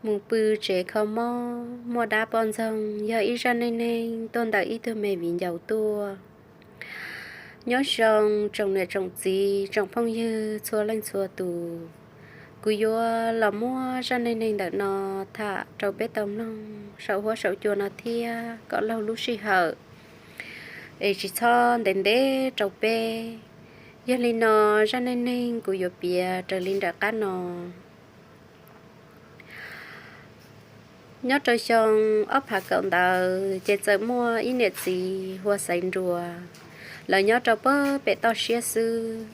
Mus pw tsev kho mob muaj dab poj ntxoog yog ib zaj neej neeg tuaj ntawm ib tug me viv ncaus tuaj. Nyob zoo tsoom niam tsoom txiv tsoom phooj ywg txhua leej txhua tus, kuv yuav los muab zaj neej neeg ntawm no tham rau peb tau mloog saum huab saum cua no thiab kom laug lub sij hawm es tsis txhob ntev ntev rau peb. Yog li no, zaj neej neeg kuv yuav piav raws li nram qab no. Nyob rau xyoo ob phav kaum ntawd ces txawm muaj ib niam txiv hu ua Xaiv Nruas, lawv nyob rau pem toj siab xwb.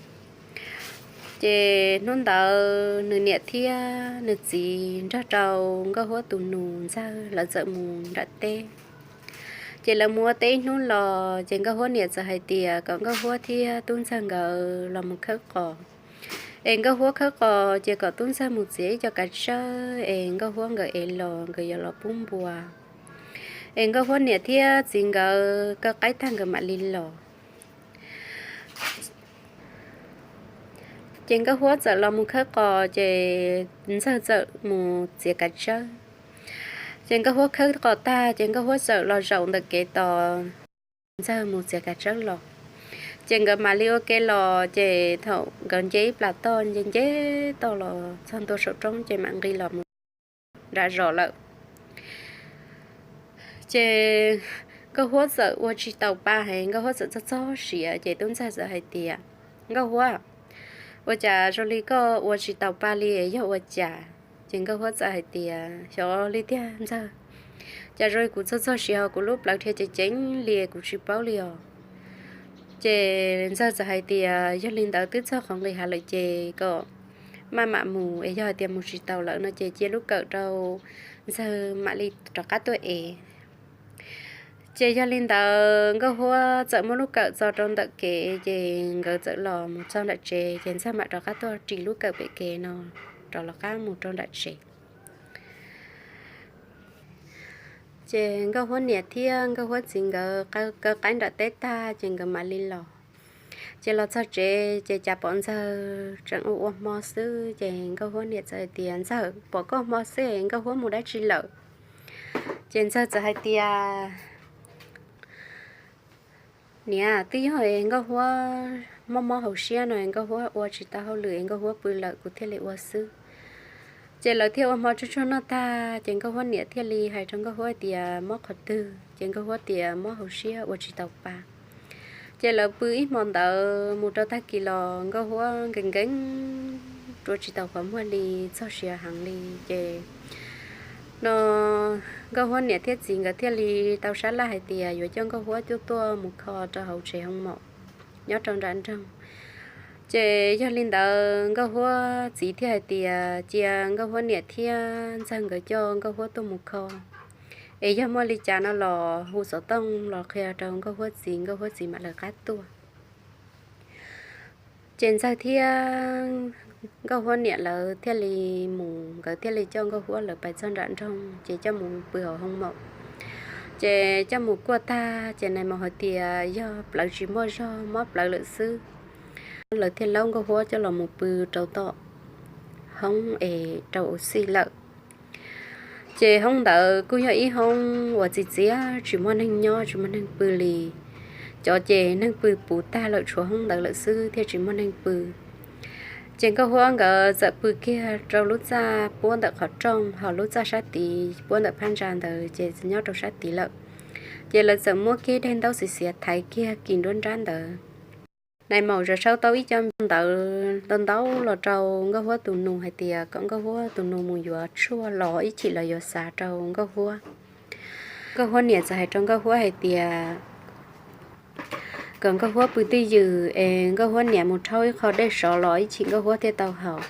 Ces hnub ntawd nws niam thiab nws txiv nrog rau Nkauj Huab tus nus Ntxawg lawv txawm mus nram teb. Ces lawv mus ua teb ib hnub los ces Nkauj Huab niam txawm hais tias kom Nkauj Huab thiab Tub Ntxawg nkawd los mus khawb qos. Es Nkauj Huab khawb qos ces kom Tub Ntxawg mus txiav ib co kav tsawb es Nkauj Huab nkawd ev los nkawd yuav los pub npua. Es Nkauj Huab niam thiab txiv nkawd kaw qaib tag nkawd mam li los. Ces Nkauj Huab txawm los mus khawb qos ces Ntxawg txawm mus txiav kav tsawb. Ces Nkauj Huab khawb qos tag ces Nkauj Huab txawm los zaum ntawm kev tos Ntxawg mus txiav kav tsawb los. Ces nkawd mam li ua ke los ces thaum nkawd nce ib plas toj nce nce toj los txog ntua saum roob ces mam nqis los mus nram zos lawm. Ces Nkauj Huab txawm ua tsis taus pa heev, Nkauj Huab txawm txog txog siav ces Tub Ntxawg txawm hais tias, Nkauj Huab, ua cas zoo li koj ua tsis taus pa li yog ua cas? Ces Nkauj Huab txawm hais tias, xyov li tiag Ntxawg, cas zoo li kuv txog txog siav ho kuv lub plawv dhia ceev ceev li kuv tsis paub li os. Ces Ntxawg txawm hais tias, yog li ntawd twb txog qhov nqis hav lawm ces kom maj mam mus es yog hais tias mus tsis taus lawm no ces cia lub kawm rau Ntxawg mam li rov qab tuaj ev. Ces yog li ntawd Nkauj Huab txawm muab lub kawm tso rau ntawm kev ces nkawd txawm los mus txog nram tsev ces Ntxawg mam rov qab tuaj ris lub kawm pem kev no rov los qab mus rau nram tsev. Ces Nkauj Huab niam thiab Nkauj Huab txiv nkawd kaw qaib nram teb tag ces nkawd mam li los. Ces los txog tsev ces cas pom Ntxawg tseem ua ua hmo xwb ces Nkauj Huab niam txawm hais tias, Ntxawg, pom koj hmo xwb, Nkauj Huab mus dab tsi lawm? Ces Ntxawg txawm hais tias, niam, twb yog Nkauj Huab mob mob hauv siab no Nkauj Huab ua tsis tau hauj lwm es Nkauj Huab pw lawm kuv thiaj li ua xwb. Ces lawv thiaj ua hmo tsuag tsuag noj tag ces Nkauj Huab niam thiaj li hais rau Nkauj Huab tias, mob qhov twg? Ces Nkauj Huab tias, mob hauv siab ua tsis taus pa. Ces lawv pw ib hmo ntawd mus rau tag kis los Nkauj Huab nkees nkees rua tsis taus qhov muag li, txog siav heev li. Ces no Nkauj Huab niam thiab txiv nkawd thiaj li tau sab laj hais tias yuav coj Nkauj Huab tuaj tuaj mus kho rau hauv tsev hoo maum nyob rau nram nroog. Ces yog li ntawd Nkauj Huab txiv thiaj hais tias cia Nkauj Huab niam thiab Ntxawg nkawd coj Nkauj Huab tuaj mus kho, es yog muaj li cas no los hu xov tooj los qhia rau Nkauj Huab txiv, Nkauj Huab txiv mam lawv qab tuaj. Ces Ntxawg thiab Nkauj Huab niam lawv thiaj li mus, nkawd thiaj li coj Nkauj Huab lawv pais txog nram nroog ces coj mus pw hauv hoo maum. Ces coj mus kuaj tag ces nais maum hais tias yog plawv tsis muaj zog, mob plawv lawm xwb. Lawv thiaj laub Nkauj Huab coj los mus pw rau tom hoob es rau ua xij lawm. Ces hoob ntawd kuj yog ib hoob uas txiv txiav tsis muaj neeg nyob tsis muaj neeg pw li. Cov ces neeg pw puv tag lawm tshuav hoob ntawd lawm xwb thiaj tsis muaj neeg pw. Ces Nkauj Huab nkawd txawm pw kiag rau lub txaj puab ntawm qhov rooj, ho lub txaj sab tid puab ntawm phab ntsa ntawd ces nyob rau sab tid lawm. Ces lawv txawm muab kiag daim ntaub xiav xiav thaiv kiag kis nruab nrab ntawd. Nais maum zov sau tau ib co ntawv ntau ntau los rau Nkauj Huab tus nus hais tias kom Nkauj Huab tus nus mus yuav tshuaj los ib chim los yuav xav rau Nkauj Huab. Nkauj Huab niam txawm hais rau Nkauj Huab hais tias kom Nkauj Huab pw twj ywm es Nkauj Huab niam mus rhaub ib qho dej sov los ib chim Nkauj Huab thiaj tau haus.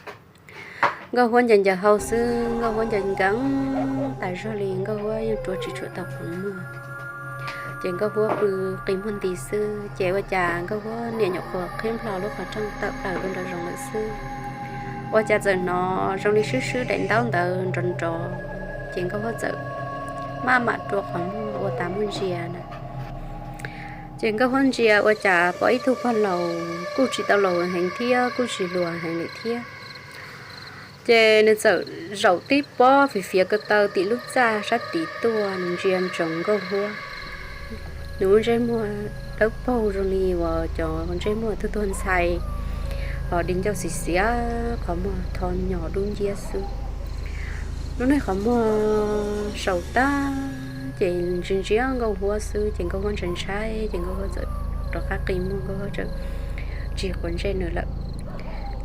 Nkauj Huab ncaws ncaws hau xwb, Nkauj Huab ncaws nkees tas zog li, Nkauj Huab yeej rua tsis tshua tau qhov muag. Ces Nkauj Huab pw qi muag nti xwb, ces ua cas Nkauj Huab niam nyuam qhuav qhib nplho lub qhov rooj tawm plaws rau nraum zoov lawm xwb. Ua cas txawm hnov zoo li swb swb daim ntaub ntawd nrov nrov, ces Nkauj Huab txawm maj mam rua qhov muag ua tas muag ntsia na. Ces Nkauj Huab ntsia ua cas pom ib tug pog laus kuj tsis tau laus heev thiab kuj tsis hluas heev lawm thiab. Ces nws txawm zaum tib pob fiv fiav ko taw tim lub txaj sab tid tuaj, nws ntsia ntsoov Nkauj Huab. Nws lub ntsej muag dawb paug zoo li uas cov ntsej muag tug tuag ntxhais, ho di ncauj xiv xiav, qhov muag tho nyos dub nciab xwb. Lub neej qhov muag saum tag, ces ntsia ntsia Nkauj Huab xwb, ces Nkauj Huab ntshai ntshai, ces Nkauj Huab txawm rov qab qi muag, Nkauj Huab txawm tsis quav ntsej nws lawm.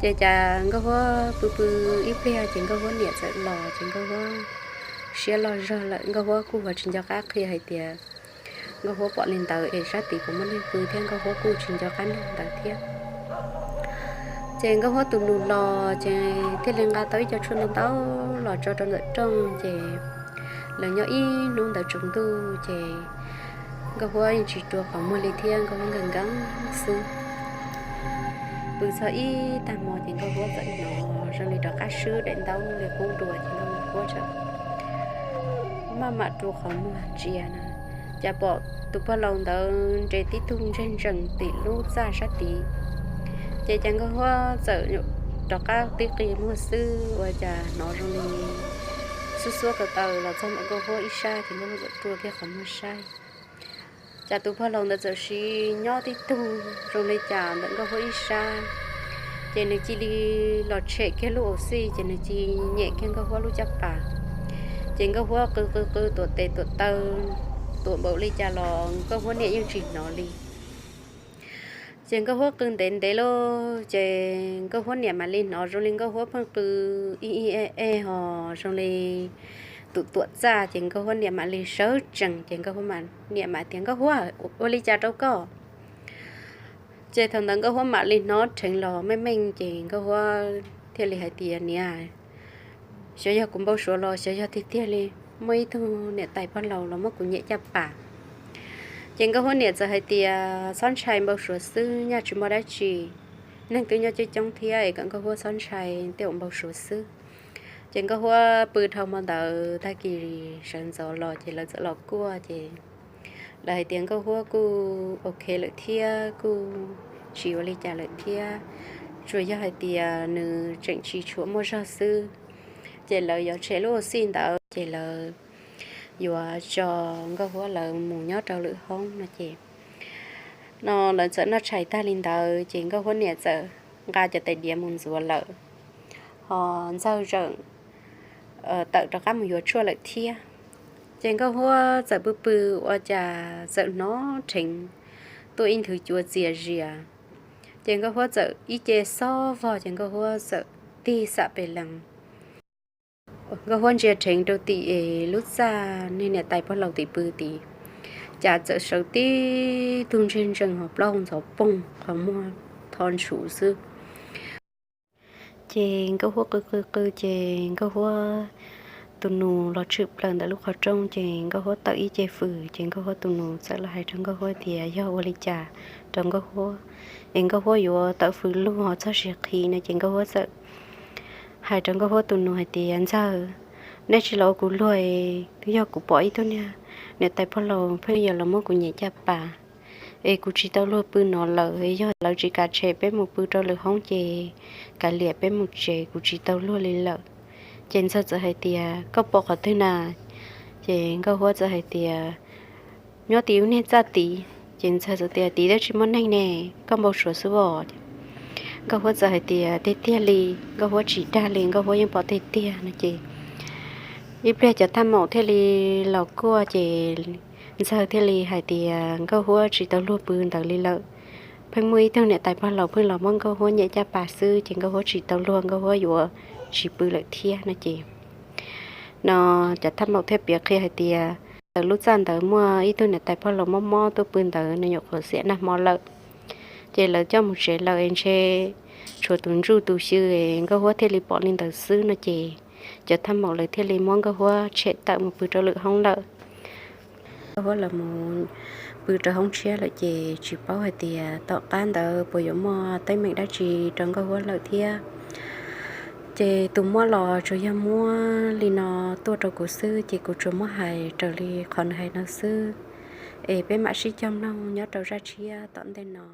Ces cas Nkauj Huab pw pw ib pliag ces Nkauj Huab niam txawm los, ces Nkauj Huab siab loj zog lawm, Nkauj Huab kuj ho tsis nco qab qhia hais tias Nkauj Huab pom li ntawd es sab tid puas muaj neeg pw thiab, Nkauj Huab kuj tsis nco qab nug ntawd thiab. Ces Nkauj Huab tus nus los ces thiaj li nqa tau ib co tshuaj ntau ntau los tso rau ntawm rooj, ces lawv nyob ib hnub ntawd tsaus ntuj, ces Nkauj Huab yeej tsis rua qhov muag li thiab, Nkauj Huab nkees nkees xwb. Pw txog ib tag hmo ces Nkauj Huab txawm hnov zoo li rov qab swb daim ntaub li qub dua, ces Nkauj Huab txawm maj mam rua qhov muag ntsia na, cas pom tus pog laus ntawd nres tib tug ntseg ntsees tim lub txaj sab tid. Ces cas Nkauj Huab txawm rov qab tib qi muag xwb, ua cas hnov zoo li xuab xuab ko taw los txog ntawm Nkauj Huab ib sab, ces Nkauj Huab txawm rua kiag qhov muag saib. Cas tus pog laus ntawd txawm sis nyob tib tug zoo li cas ntawm Nkauj Huab ib sab, ces nws cia li los tshem kiag lub ua xij, ces nws cia li nyem kiag Nkauj Huab lub caj pas. Ces Nkauj Huab qw qw qw tuam tes tuam taw, tuam npaum li cas los Nkauj Huab niam yeej tsis hnov li. Ces Nkauj Huab qw ntev ntev lawm, ces Nkauj Huab niam mam li hnov zoo li Nkauj Huab pheej qw ib ib eb eb ho zoo li tus tuam txaj, ces Nkauj Huab niam mam li sawv tsees, ces Nkauj Huab niam mam tias, Nkauj Huab, ua li cas rau koj? Ces thaum ntawd Nkauj Huab mam li hnov rheev los meej meej, ces Nkauj Huab thiaj li hais tias, Niam, xyov yog kuv npau suav los xyov yog tiag tiag li, muaj ib tug niam tais pog laus los muab kuv nyem caj pas. Ces Nkauj Huab niam txawm hais tias, Txhob ntshai, npau suav xwb, nyaj tsis muaj dab tsi, neeg twb nyob coob coob thiab es kom Nkauj Huab txhob ntshai, tej zaum npau suav xwb. Ces Nkauj Huab pw dhau hmo ntawd, tag kis sawv ntxov los ces lawv txawm los kuaj, ces lawv hais tias Nkauj Huab kuj ok lawm thiab, kuj tsis ua li cas lawm thiab, tsuas yog hais tias nws tseem tsis tshua muaj zog xwb. Ces lawv yuav tshem lub ua xij ntawd, ces lawv yuav tso Nkauj Huab lawv mus nyob rau lwm hoob no ces, no lawv txawm noj tshais tag li ntawd ces Nkauj Huab niam txawm nqa cov tais diav mus ntxuav lawm, ho Ntxawg txawm tawm rov qab mus yuav tshuaj lawm thiab. Ces Nkauj Huab txawm pw pw ua cas txawm hnov rheev tuaj ib nthwv cua txias zias. Ces Nkauj Huab txawm ib ce xob vog, ces Nkauj Huab txawm tig xam pes lees. Nkauj Huab ntsia rheev rau tim lub txaj niag niam tais pog laus tim pw tid, cas txawm sawv tib tug ntseg ntsees ho plaub hau ntxhov poog, qhov muag tho ntshuv xwb. Ces Nkauj Huab qw qw qw, ces Nkauj Huab tus nus los tshwm plaws ntawm lub qhov rooj, ces Nkauj Huab tawm ib ce fws, ces Nkauj Huab tus nus txawm los hais rau Nkauj Huab tias yog ua li cas rau Nkauj Huab, es Nkauj Huab yuav tawm fws lug ho txog sis qhi no. Ces Nkauj Huab txawm hais rau Nkauj Huab tus nus hais tias, Ntxawg, nej tsis los ua kuv luag, twb yog kuv pom ib tug niag niam tais pog laus pheej yuav los muab kuv nyem caj pas, es kuv tsis tau luag pw no lawm, yog lawv tsis kam tshem peb mus pw rau lwm hoob ces kav liam peb mus tsev, kuv tsis tau luag li lawm. Ces Ntxawg txawm hais tias, Koj pom qhov twg na? Ces Nkauj Huab txawm hais tias, Nyob tim ub niag txaj tid. Ces Ntxawg txawm tias, Tid twb tsis muaj neeg ne, koj npau suav xwb os. Nkauj Huab txawm hais tias, Tiag tiag li, Nkauj Huab tsis dag li, Nkauj Huab yeej pom tiag tiag no. Ces ib pliag cov thaj maum thiaj li los kuaj, ces Ntxawg thiaj li hais tias, Nkauj Huab tsis tau luag pw ntawd li lawm, pheej muaj ib tug niam tais pog laus pheej los muab Nkauj Huab nyem caj pas xwb, ces Nkauj Huab tsis tau luag, Nkauj Huab yuav tsis pw lawm thiab no. Ces no cov thaj maum thiaj piav qhia hais tias, ntawm lub txaj ntawd muaj ib tug niam tais pog laus mob mob tuaj pw ntawd, nws nyuam qhuav xiam nag hmo lawm, ces lawv coj mus tsev lawm es ntshe tshuav tus ntsuj tus xyw es Nkauj Huab thiaj li pom li ntawd xwb no. Ces cov thaj maum lawv thiaj li muab Nkauj Huab tshem tawm mus pw rau lwm hoob lawm. Nkauj Huab los mus pw rau hoob tshiab lawm, ces tsis paub hais tias tom qab ntawd puas yuav muaj teeb meem dab tsi rau Nkauj Huab lawm thiab. Ces tus muab los tsuas yog muab li no tuaj rau kuv xwb, ces kuv tsuas muab hais raws li qhov nws hais no xwb. Es peb mam sib cog mloog nyob rau zaj tshiab tom ntej no.